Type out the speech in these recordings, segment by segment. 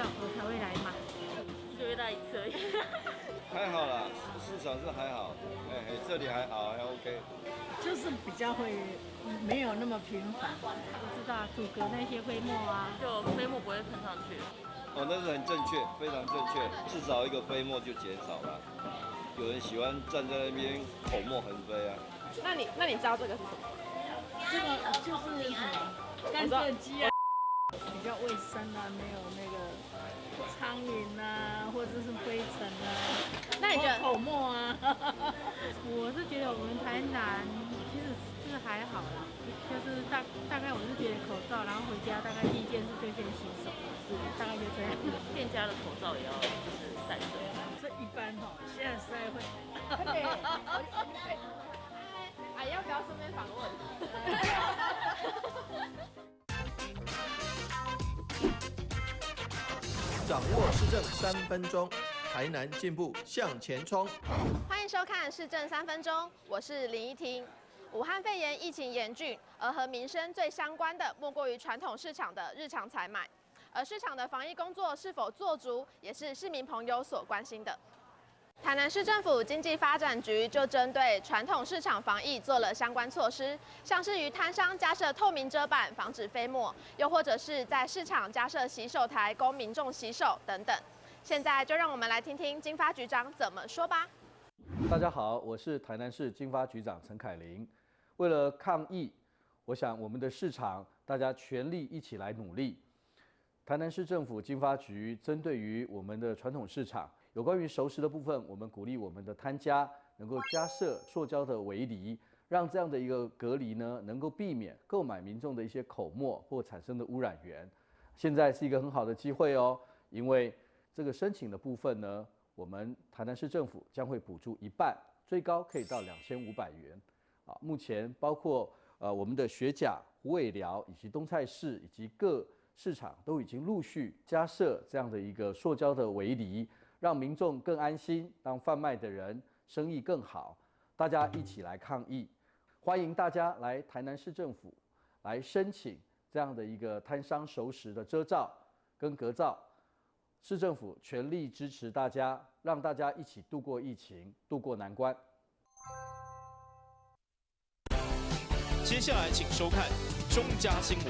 要，我才會來買，一個月來一次而已。還好啦，市場是還好，哎，這裡還好，還 OK。就是比較會沒有那麼頻繁。我知道阻隔那些飛沫啊，就飛沫不會噴上去。哦，那是很正確，非常正確，至少一個飛沫就減少了。有人喜歡站在那邊口沫橫飛啊。那你知道這個是什麼？這個就是什麼乾燥機啊，比較衛生啊，沒有那個蒼蠅啊，或者是灰塵啊。那你覺得口沫啊？我是覺得我們台南其實是還好啦，就是大概我是覺得口罩，然後回家大概第一件事就先洗手，大概就這樣。店家的口罩也要就是戴着。這一般吼，現在實在會。哎，要不要順便訪問？掌握市政3分鐘，台南進步向前衝。歡迎收看市政三分鐘，我是林依婷。武漢肺炎疫情嚴峻，而和民生最相關的，莫過於傳統市場的日常採買。而市場的防疫工作是否做足，也是市民朋友所關心的。台南市政府經濟發展局就針對傳統市場防疫做了相關措施，像是於攤商加設透明遮板，防止飛沫，又或者是在市場加設洗手台供民眾洗手等等。現在就讓我們來聽聽經發局長怎麼說吧。大家好，我是台南市經發局長陳凱琳。為了抗疫，我想我們的市場大家全力一起來努力。台南市政府經發局針對於我們的傳統市場，有關於熟食的部分，我們鼓勵我們的攤家能夠加設塑膠的圍籬，讓這樣的一個隔離呢，能夠避免購買民眾的一些口沫或產生的污染源。現在是一個很好的機會哦，因為這個申請的部分呢，我們台南市政府將會補助一半，最高可以到2500元。啊，目前包括我們的學甲、虎尾寮以及東菜市以及各市場都已經陸續加設這樣的一個塑膠的圍籬，讓民眾更安心，讓販賣的人生意更好，大家一起來抗疫，歡迎大家來台南市政府來申請這樣的一個攤商熟食的遮罩跟隔罩，市政府全力支持大家，讓大家一起度過疫情，度過難關。接下來請收看中嘉新聞。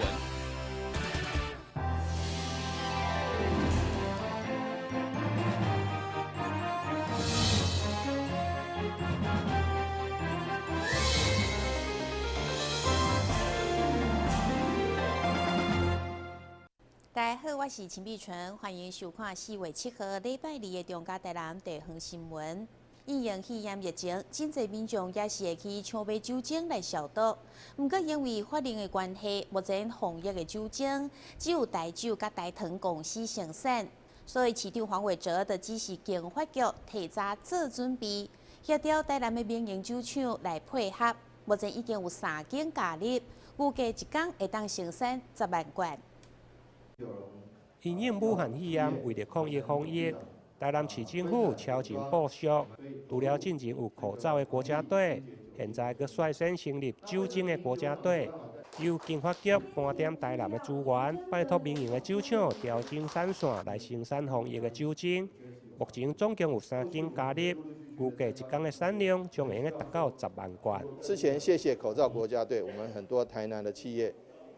大家好，我是秦碧純，歡迎收看4月7號禮拜二的中嘉台南地方新聞。因應肺炎疫情，真濟民眾也是會去搶買酒精來消毒。毋過因為法令的關係，目前防疫的酒精只有台酒佮台糖公司生產，所以市長黃偉哲就指示經發局提早做準備，協調台南的民營酒廠來配合。目前已經有3間加入，預計一工會當生產10萬罐。因應武漢肺炎，為著抗疫防疫，台南市政府超前部署，除了進前有口罩的國家隊，現在閣率先成立酒精的國家隊，由經發局盤點台南的資源，拜託民營的酒廠調整產線來生產防疫的酒精。目前總共有3間加入，預計一工的產量將會用達到10萬罐。之前謝謝口罩國家隊，我們很多台南的企業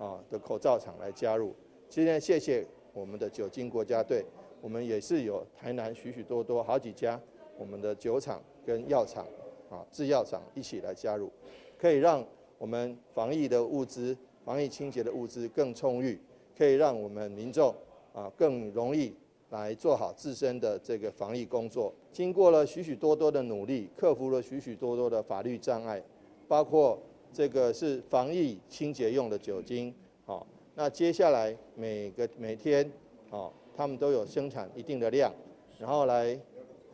啊的口罩廠來加入。今天謝謝我們的酒精國家隊，我們也是有台南許許多多好幾家我們的酒廠跟藥廠啊製藥廠一起來加入，可以讓我們防疫的物資、防疫清潔的物資更充裕，可以讓我們民眾啊更容易來做好自身的這個防疫工作。經過了許許多多的努力，克服了許許多多的法律障礙，包括這個是防疫清潔用的酒精，好。那接下來每天，哦，他們都有生產一定的量，然後來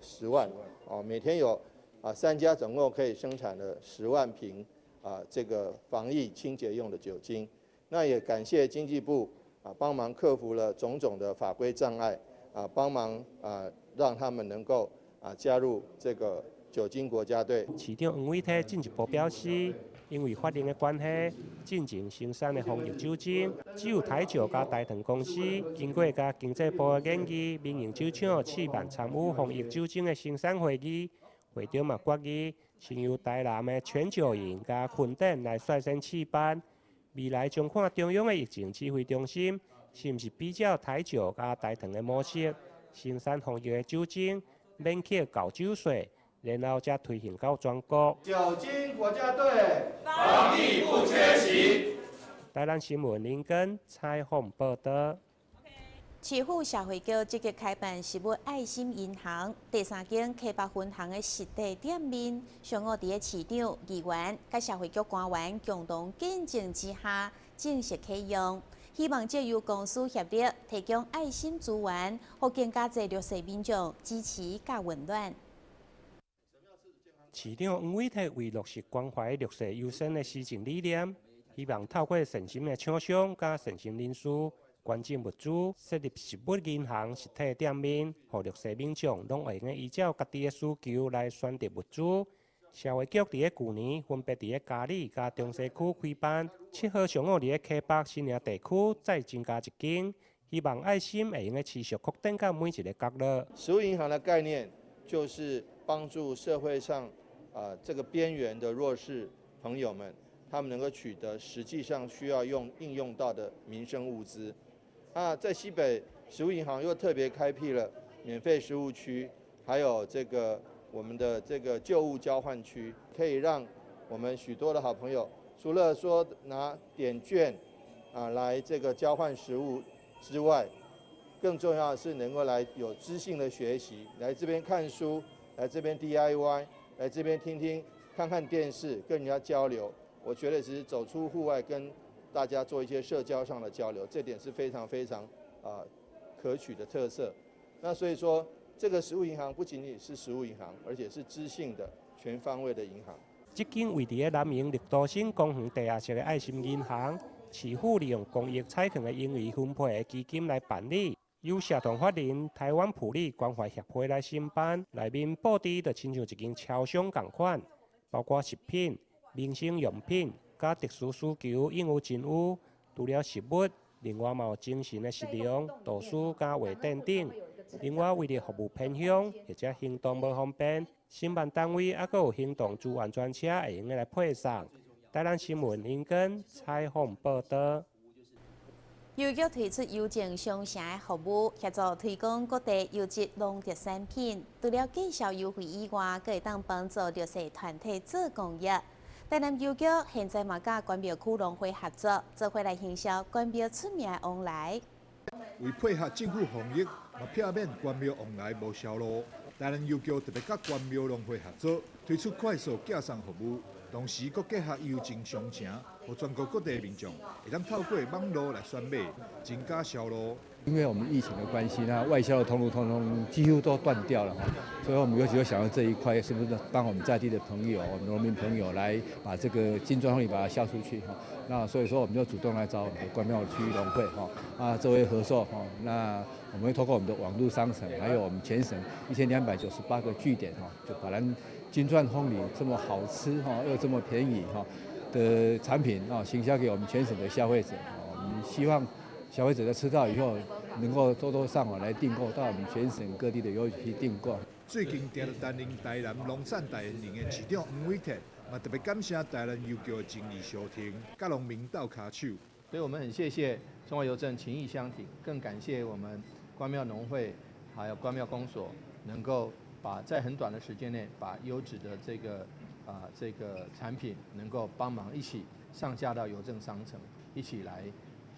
10萬，哦，每天有啊3家總共可以生產了10萬瓶啊這個防疫清潔用的酒精。那也感謝經濟部啊幫忙克服了種種的法規障礙，啊幫忙啊讓他們能夠啊加入這個酒精國家隊。市長黃偉哲進一步表示，因為法令的關係，進前生產的防疫酒精只有台酒佮台糖公司經過佮經濟部的研議，民營酒廠試辦參與防疫酒精的生產會議，會長嘛決議，先由台南的全酒營佮坤典來率先試辦。未來將看中央的疫情指揮中心是毋是比照台酒佮台糖的模式，生產防疫的酒精，免扣舊酒稅，然後才推行到全國。酒精國家隊，防疫不缺席。台南新聞林根採訪報道。市府社會局積極開辦食物愛心銀行第三間溪北分行的實體店面，上午佇咧市長、議員佮社會局官員共同見證之下正式啟用。希望藉由公私協力，提供愛心資源，予更加濟弱勢民眾支持佮溫暖。市長黃偉哲為落實關懷弱勢優先的施政理念，希望透過善心的廠商佮善心人士捐贈物資，設立食物銀行實體店面，予弱勢民眾攏會用依照家己的需求來選擇物資。社會局佇咧舊年分別佇咧佳里佮中西區開辦，7號上午佇咧溪北新營地區再增加一間，希望愛心會用持續擴展到每一个角落。食物銀行的概念就是幫助社會上這個邊緣的弱勢朋友們，他們能夠取得實際上需要用應用到的民生物資。那在西北食物銀行又特別開闢了免費食物區，還有這個我們的這個舊物交換區，可以讓我們許多的好朋友，除了說拿點券來這個交換食物之外，更重要的是能夠來有知性的學習，來這邊看書，來這邊 DIY，來這邊聽聽、看看電視，跟人家交流。我覺得是走出戶外跟大家做一些社交上的交流，這點是非常非常可取的特色。那所以說，這個食物銀行不僅僅是食物銀行，而且是知性的全方位的銀行。這間位佇咧南營綠都新公園地下室的愛心銀行，市府利用公益彩券的盈餘分配的基金來辦理，由社團法人台灣普利關懷協會來承辦。內面布置就親像一間超商仝款，包括食品、民生用品、佮特殊需求應有盡有。除了食物，另外嘛有精神的食糧、圖書佮畫展等。另外，為了服務偏鄉或者行動無方便，承辦單位猶閣有行動資源專車會用得來配送。台南新聞林根採訪報道。郵局推出郵政商城的服務，協助推廣各地優質農特產品。除了介紹優惠以外，閣會當幫助弱勢團體做公益。台南郵局現在嘛佮關廟區農會合作，做伙來行銷關廟出名的旺來。為配合政府防疫，嘛避免關廟旺來無銷路，台南郵局特別佮關廟農會合作，推出快速寄送服務，同時閣結合郵政商城，予全國各地民眾會當透過網路來選買，增加銷路。因為我們疫情的關係，那外銷的通路通通幾乎都斷掉了，所以我們尤其就想到這一塊，是不是幫我們在地的朋友、我們農民朋友來把這個金鑽鳳梨把它銷出去哈？那所以說，我們就主動來找我們的關廟區農會哈，啊，作為合作哈，那我們會透過我們的網路商城，還有我們全省1298個據點哈，就把咱金鑽鳳梨這麼好吃哈，又這麼便宜哈的產品啊，行銷給我們全省的消費者。我們希望消費者在吃到以後，能夠多多上網來訂購，到我們全省各地的郵局去訂購。最近定擔任台南農產代言人的市長黃偉哲，嘛特別感謝台南郵局的情誼相挺，佮農民鬥跤手。所以我們很謝謝中華郵政情誼相挺，更感謝我們關廟農會還有關廟公所，能夠把在很短的時間內，把優質的這個產品能夠幫忙一起上架到郵政商城，一起來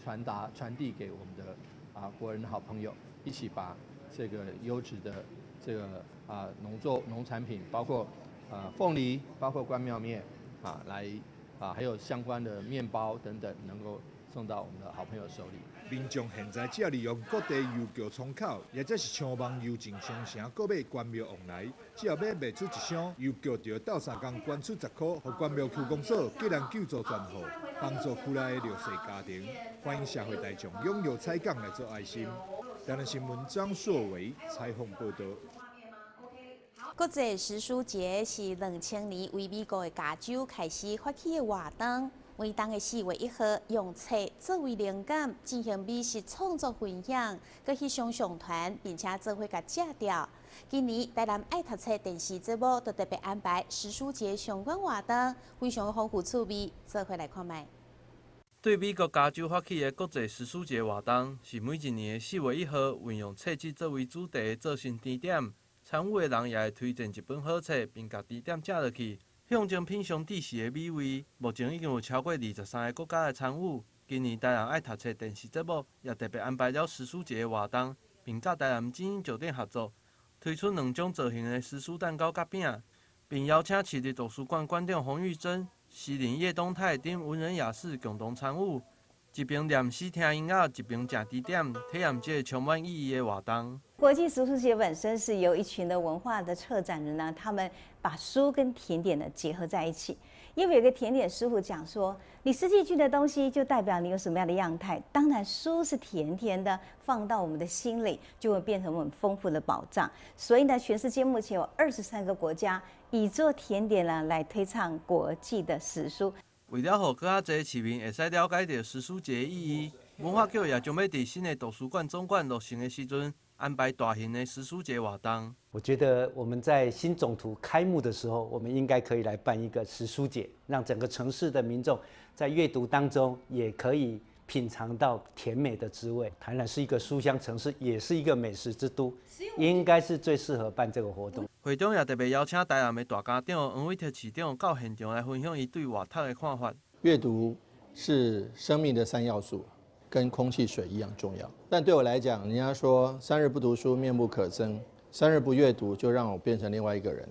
傳達傳遞給我們的國人的好朋友，一起把這個優質的這個農作農產品，包括鳳梨，包括關廟麵啊，來還有相關的麵包等等，能夠送到我們的好朋友手裡。民眾現在只要利用各地郵局窗口，或者是上網郵政商城購買關廟旺來，只要買賣出一箱，郵局就會鬥相共捐出10塊，予關廟區公所急難救助專戶，幫助區內的弱勢家庭。歡迎社會大眾踴躍採購來做愛心。台南新聞張碩維採訪報道。國際時蔬節是2000年為美國的加州開始發起的活動，每當的4月1號用冊作為靈感進行美食創作分享，閣翕相上傳，並且做伙共食著。今年台南愛讀冊電視節目就特別安排時蔬節相關活動，非常豐富趣味，做伙來看覓。對美國加州發起的國際時蔬節活動，是每一年的4月1號，運用冊子作為主題做成甜點。參與的人也會推薦一本好冊，並共甜點食落去，象徵品嚐知識的美味。目前已經有超過23個國家來參與。今年台南愛讀冊電視節目也特別安排了時蔬節的活動，並佮台南晶英酒店合作，推出兩種造型的時蔬蛋糕佮餅，並邀請市立圖書館館長洪玉珍、詩人葉東泰等文人雅士共同參與，一邊念詩聽音樂，一邊食甜點，體驗這个充滿意義的活動。國際時蔬節本身是由一群的文化的策展人呢，他們把書跟甜點呢結合在一起。因為有個甜點師傅講說，你吃進去的東西就代表你有什麼樣的樣態。當然，書是甜甜的，放到我們的心裡就會變成我們豐富的寶藏。所以呢，全世界目前有23個國家以做甜點呢來推倡國際的時蔬。為了予閣較濟市民會使了解著時蔬節的意義，文化局也將欲佇新的圖書館總館落成的時陣，安排大型的時蔬節活動。我覺得我們在新總圖開幕的時候，我們應該可以來辦一個時蔬節，讓整個城市的民眾在閱讀當中也可以品嘗到甜美的滋味。台南是一個書香城市，也是一個美食之都，應該是最適合辦這個活動。會長也特別邀請台南的大家長黃偉哲市長到現場來分享伊對閱讀的看法。閱讀是生命的三要素，跟空氣、水一樣重要。但對我來講，人家說三日不讀書，面目可憎；三日不閱讀，就讓我變成另外一個人。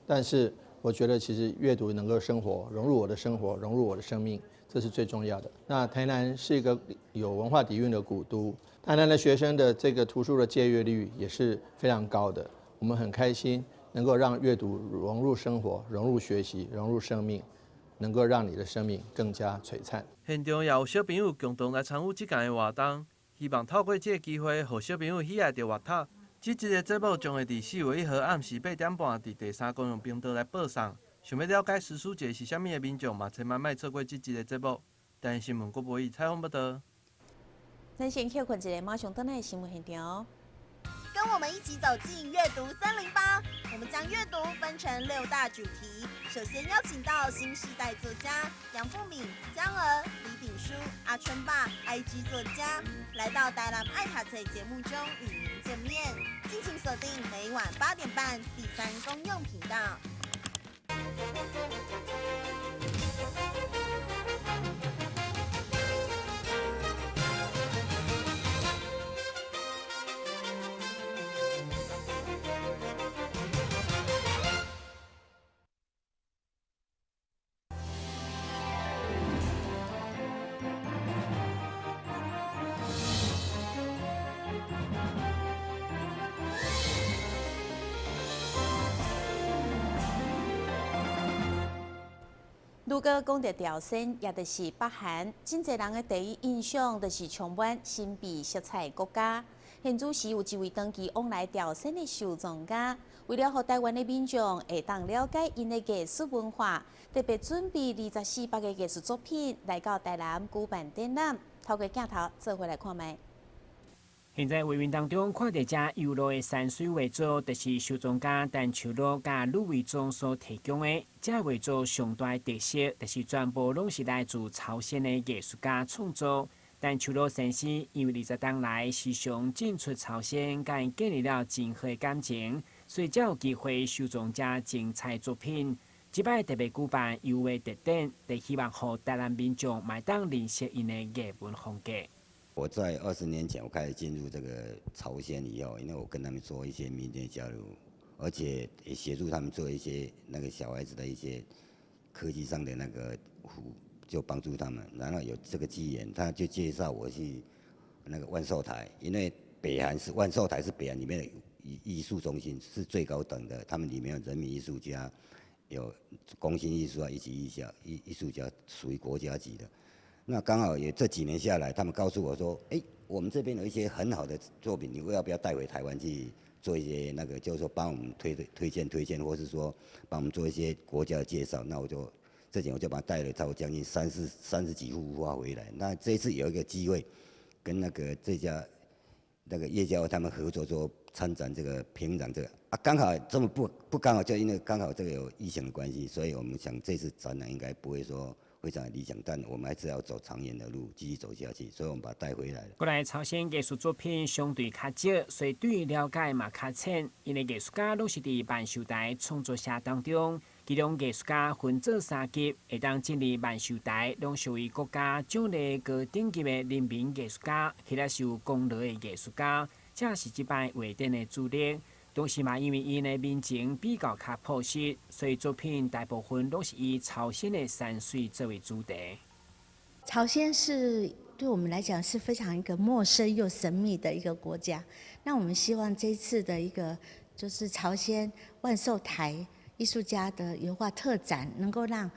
但是我覺得，其實閱讀能夠生活，融入我的生活，融入我的生命，這是最重要的。那台南是一個有文化底蘊的古都，台南的學生的這個圖書的借閱率也是非常高的。我們很開心能夠讓閱讀融入生活、融入學習、融入生命，能夠讓你的生命更加璀璨。現場也有小朋友共同來參與這項的活動，希望透過這個機會，予小朋友喜愛著閱讀。這一個節目將會佇4月1號暗時8點半佇第三公用頻道來播送。想欲了解時蔬節是啥物的民眾，嘛千萬莫錯過這一個節目。台視新聞郭博宇採訪報導。咱先歇睏一下，馬上轉來新聞現場。跟我們一起走進閱讀308，我們將閱讀分成六大主題。首先邀請到新世代作家楊富敏、江娥、李炳書、阿春爸、IG 作家，來到台南愛讀冊節目中與您見面。敬請鎖定每晚8點半第三公用頻道。如果講著朝鮮，也就是北韓，真濟人的第一印象就是充滿神秘色彩的國家。現主時有一位長期往來朝鮮的收藏家，為了予台灣的民眾會當了解𪜶的藝術文化，特別準備24幅个藝術作品來到台南舉辦展覽。透過鏡頭做伙來看覓。現在畫面當中看著遮幽樂的山水畫作，就是收藏家陳秋樂佮呂維忠所提供的。這畫作上大的特色，就是全部攏是來自朝鮮的藝術家創作。陳秋樂先生因為20冬來時常進出朝鮮，佮𪜶建立了真好的感情，所以才有機會收藏遮精彩作品。這擺特別舉辦油畫特展，就希望予台南民眾嘛會當認識𪜶的藝文風格。我在20年前我開始進入這個朝鮮以後，因為我跟他們做一些民間交流，而且也協助他們做一些那個小孩子的一些科技上的那個輔，就幫助他們。然後有這個機緣，他就介紹我去那個萬壽台，因為北韓是萬壽台是北韓裡面的藝術中心，是最高等的，他們裡面有人民藝術家，有工心藝術啊，以及藝術家，屬於國家級的。那刚好也这几年下来，他们告诉我说，哎，我们这边有一些很好的作品，你要不要带回台湾去做一些那个，就是说帮我们推荐，或是说帮我们做一些国家的介绍？那我就这几年我就把它带了差不多将近三十几幅画回来。那这一次有一个机会，跟那个这家那个叶家他们合作做参展这个平壤这个啊，刚好这么不刚好，就因为刚好这个有疫情的关系，所以我们想这次展览应该不会说非常的理想，但我们还是要走长远的路，继续走下去，所以我们把它带回来了。过来朝鲜艺术作品相對較少，所以對了解嘛較淺。𪜶的藝術家攏是佇萬壽台創作社當中，其中藝術家分做三級，會當進入萬壽台，攏屬於國家獎勵高等級的人民藝術家，或者是有功勞的藝術家，這是這擺畫展的主力。同時嘛，因為𪜶的民情比較較樸實，所以作品大部分攏是以朝鮮的山水作為主題。朝鮮是對我們來講是非常一個陌生又神秘的一個國家。那我們希望這次的一個就是朝鮮萬壽台藝術家的油畫特展，能夠讓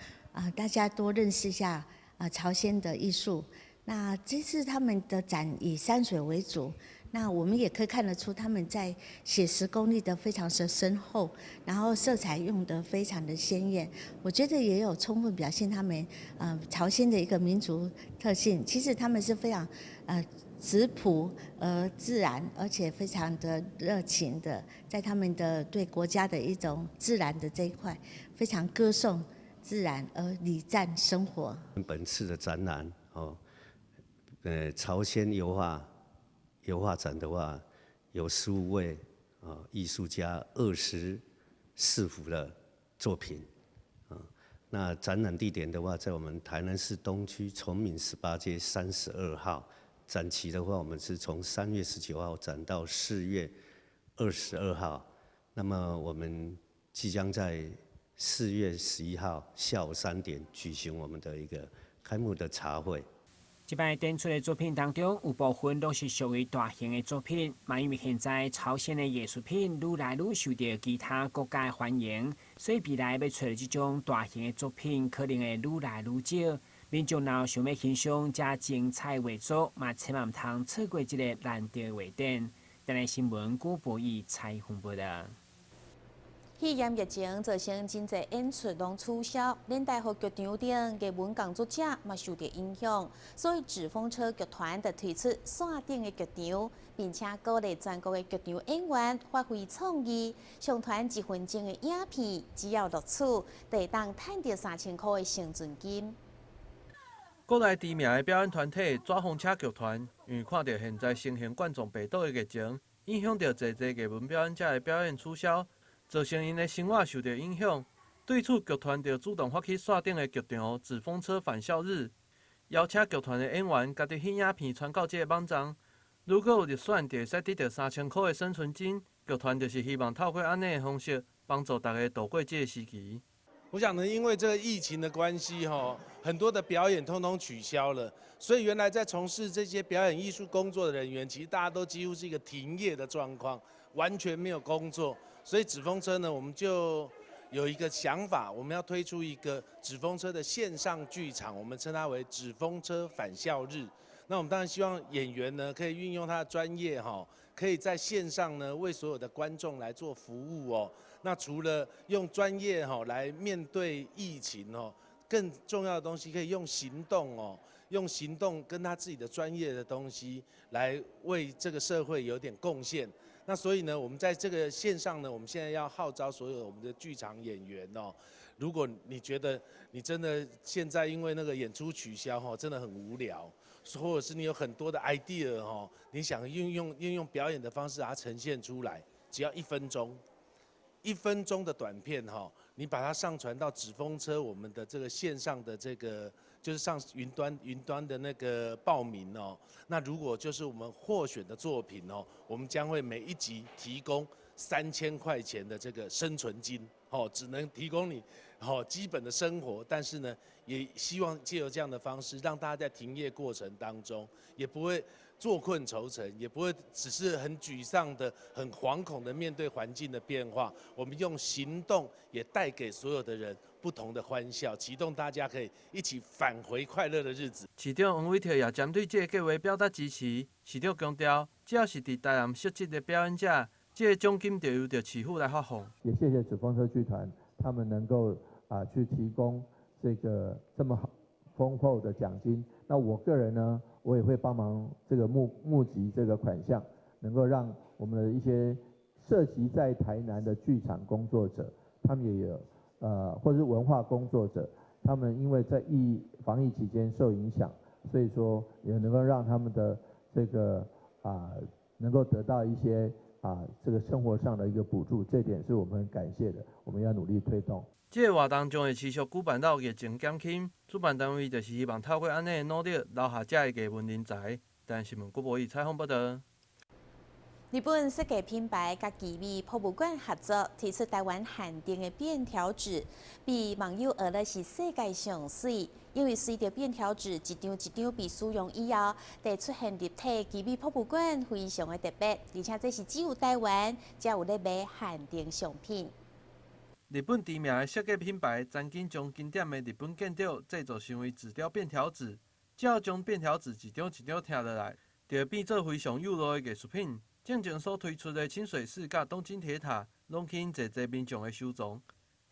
大家多認識一下朝鮮的藝術。那這次他們的展以山水為主。那我們也可以看得出他們在寫實功力的非常的深厚，然後色彩用得非常的鮮豔，我覺得也有充分表現他們朝鮮的一個民族特性。其實他們是非常質樸而自然，而且非常的熱情的，在他們的對國家的一種自然的這一塊，非常歌頌自然而禮讚生活。本次的展覽哦，朝鮮油畫。油畫展的話，有15位啊藝術家24幅的作品啊。那展覽地點的話，在我們台南市東區崇明18街32號。展期的話，我們是從3月19號展到4月22號。那麼我們即將在4月11號下午3點舉行我們的一個開幕的茶會。這擺展出的作品當中，有部分攏是屬於大型的作品，嘛因為現在朝鮮的藝術品愈來愈受到其他國家的歡迎，所以未來欲揣這種大型的作品可能會愈來愈少。民眾若想欲欣賞這精彩畫作，嘛千萬毋通錯過這個難得畫展。台南新聞古博義採訪報道。肺炎疫情造成真濟演出攏取消，連大學劇場頂藝文工作者嘛受著影響，所以紙風車劇團就推出線頂的劇場，並且鼓勵全國的劇場演員發揮創意，上傳1分鐘的影片，只要錄取，就會當趁著3000箍的生存金。國內知名的表演團體紙風車劇團，因為看著現在新型冠狀病毒的疫情，影響著濟濟藝文表演者的表演取消。造成𪜶的生活受著影響，對此劇團就主動發起線頂的劇場“紙風車返校日”，邀請劇團的演員家己翕影片傳到這个網站，如果有入選，就會使得著3000箍的生存金。劇團就是希望透過按呢的方式，幫助大家度過這个時期。我想呢，因為這個疫情的關係，哈，很多的表演通通取消了，所以原來在從事這些表演藝術工作的人員，其實大家都幾乎是一個停業的狀況，完全沒有工作。所以紙風車呢，我們就有一個想法，我們要推出一個紙風車的線上劇場，我們稱它為紙風車返校日。那我們當然希望演員呢，可以運用他的專業哈，可以在線上呢為所有的觀眾來做服務哦。那除了用專業哈來面對疫情哦，更重要的東西可以用行動哦，用行動跟他自己的專業的東西來為這個社會有點貢獻。那所以呢，我們在這個線上呢，我們現在要號召所有我們的劇場演員哦，如果你覺得你真的現在因為那個演出取消哈，真的很無聊，或者是你有很多的 idea 哦，你想運用表演的方式把它呈現出來，只要一分鐘，一分鐘的短片哈，你把它上傳到紙風車我們的這個線上的這個。就是上雲端的那個報名哦，那如果就是我們獲選的作品哦，我們將會每一集提供3000塊錢的這個生存金哦，只能提供你哦基本的生活，但是呢，也希望借由這樣的方式，讓大家在停業過程當中，也不會坐困愁城，也不會只是很沮喪的、很惶恐的面對環境的變化。我們用行動也帶給所有的人不同的欢笑，期待大家可以一起返回快乐的日子。市长黄伟哲也针对這个计划表达支持。市长强调，只要是佇台南设置的表演者，這个奖金就由著市府来发放。也谢谢纸风车剧团，他们能够去提供这个这么好丰厚的奖金。那我个人呢，我也会帮忙这个募集这个款项，能够让我们的一些涉及在台南的剧场工作者，他们也有或者是文化工作者，他们因为在防疫期间受影响，所以说也能够让他们的这个能够得到一些这个生活上的一个补助，这点是我们很感谢的，我们要努力推动。這个活動將會持續舉辦到疫情減輕，主辦單位就是希望透過按呢的努力，留下遮的藝文人才。台新聞郭博宇採訪報道。日本設計品牌佮奇美博物館合作，推出台灣限定的便條紙，被網友訛咧是世界上媠。因為隨著便條紙一張一張被使用以後，會出現立體奇美博物館，非常的特別，而且這是只有台灣才有咧賣限定商品。日本知名的設計品牌，曾經將經典的日本建築製作成為紙雕便條紙，只要將便條紙一張一張拆落來，就會變做非常有路的藝術品。進前所推出的清水寺佮東京鐵塔，攏吸引濟濟民眾的收藏。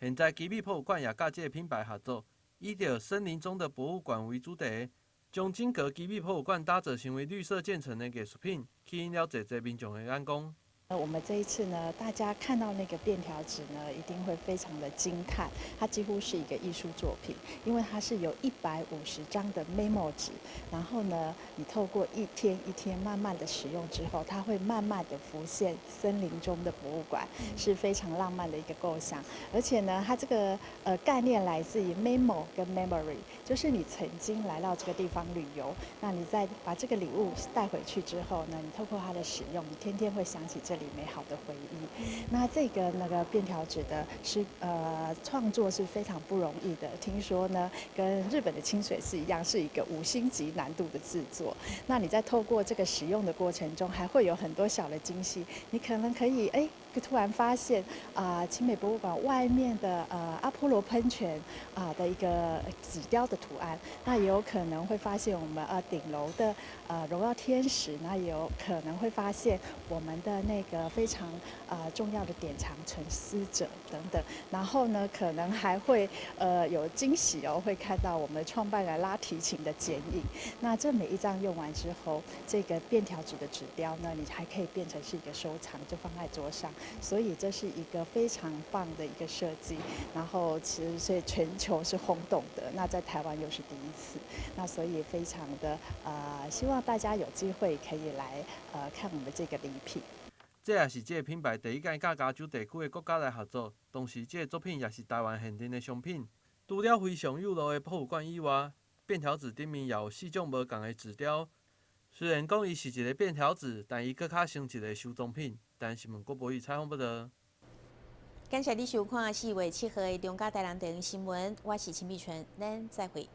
現在奇美博物館也佮這个品牌合作，以著森林中的博物館為主題，將整個奇美博物館打造成為綠色建成的藝術品，吸引了濟濟民眾的眼光。我們這一次呢，大家看到那個便條紙呢，一定會非常的驚嘆，它幾乎是一個藝術作品，因為它是有150張的 memo 紙，然後呢，你透過一天一天慢慢的使用之後，它會慢慢的浮現森林中的博物館，是非常浪漫的一個構想。而且呢，它這個概念來自於 memo 跟 memory，就是你曾經來到這個地方旅遊，那你再把這個禮物帶回去之後呢，你透過它的使用，你天天會想起這裡美好的回憶。那這個那個便條紙的是創作是非常不容易的，聽說呢跟日本的清水寺一樣，是一個5星級難度的製作。那你在透過這個使用的過程中，還會有很多小的驚喜，你可能可以突然發現啊，奇美博物館外面的阿波羅噴泉啊的一個紙雕的圖案，那也有可能會發現我們頂樓的榮耀天使，那也有可能會發現我們的那個非常重要的典藏沉思者等等，然後呢，可能還會有驚喜哦，會看到我們創辦人拉提琴的剪影。那這每一張用完之後，這個便條紙的紙雕呢，你還可以變成是一個收藏，就放在桌上。所以這是一個非常棒的一個設計，然後其實所以全球是轟動的，那在台灣又是第一次，那所以非常的希望大家有機會可以來看我們這個禮品。這也是這个品牌第一擺佮加州地區的國家來合作，同時這个作品也是台灣限定的商品。除了非常有路的博物館以外，便條紙頂面也有四種無仝的紙雕。雖然講伊是一个便條紙，但伊閣較像一个收藏品。台新聞郭博宇採訪報道。感謝你收看4月7號的中嘉台南電視新聞，我是陳美純，咱再會。